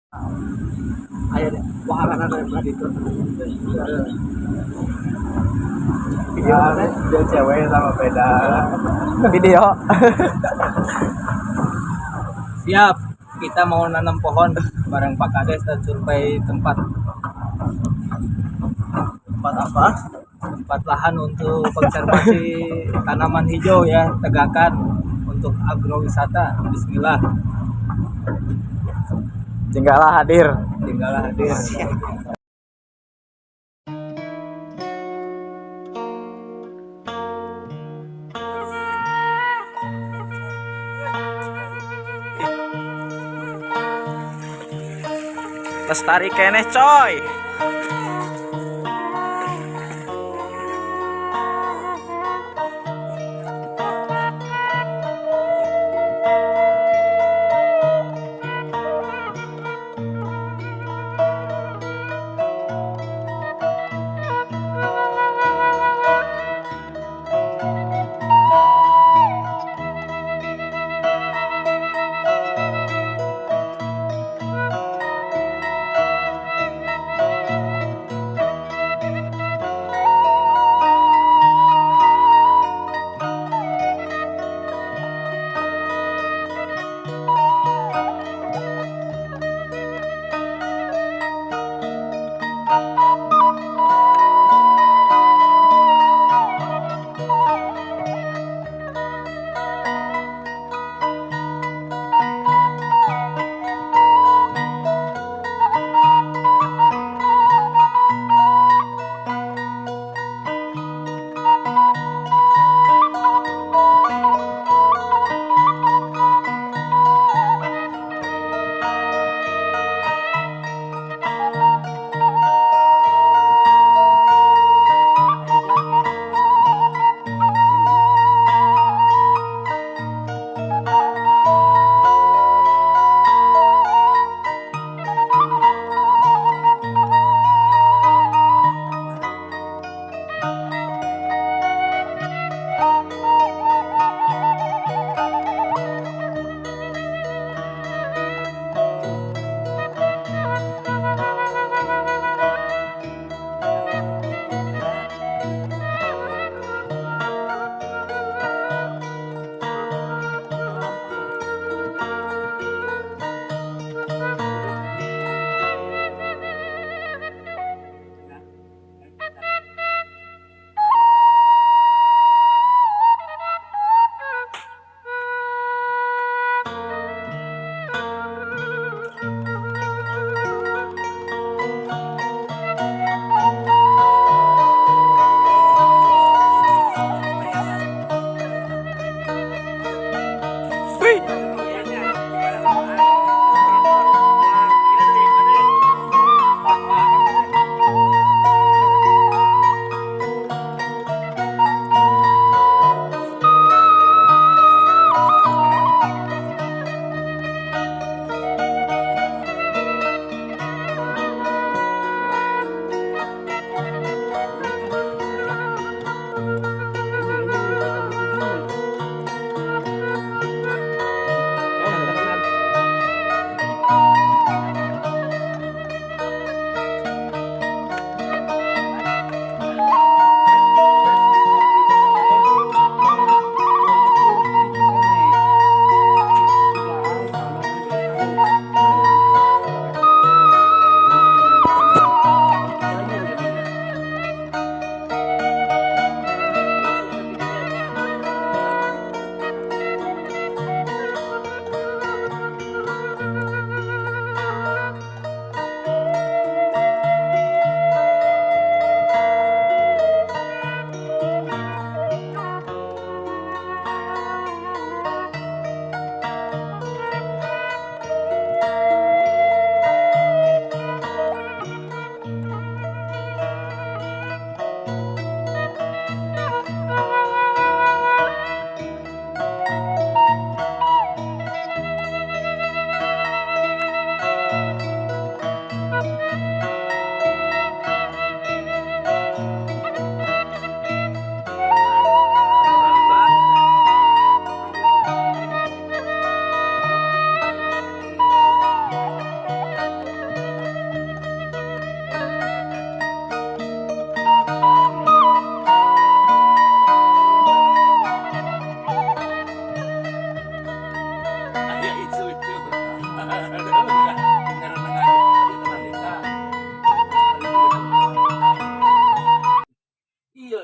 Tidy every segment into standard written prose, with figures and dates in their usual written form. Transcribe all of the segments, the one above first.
Aya waharana dari belah ditu. Video dia cewek sama beda. Video. Siap, kita mau nanam pohon bareng Pak Kades dan survei tempat. Tempat apa? Tempat lahan untuk konservasi tanaman hijau ya, tegakan untuk agrowisata. Bismillah. Tinggallah hadir. Tinggallah hadir. Lestari keneh coy.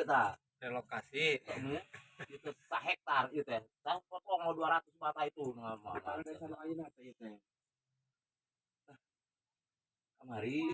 eta. Relokasi. Itu sa hektar ieu teh. Tah potong mau 200 bata itu nah mah. Kepala desa nu ayeuna teh ieu teh. Kamari.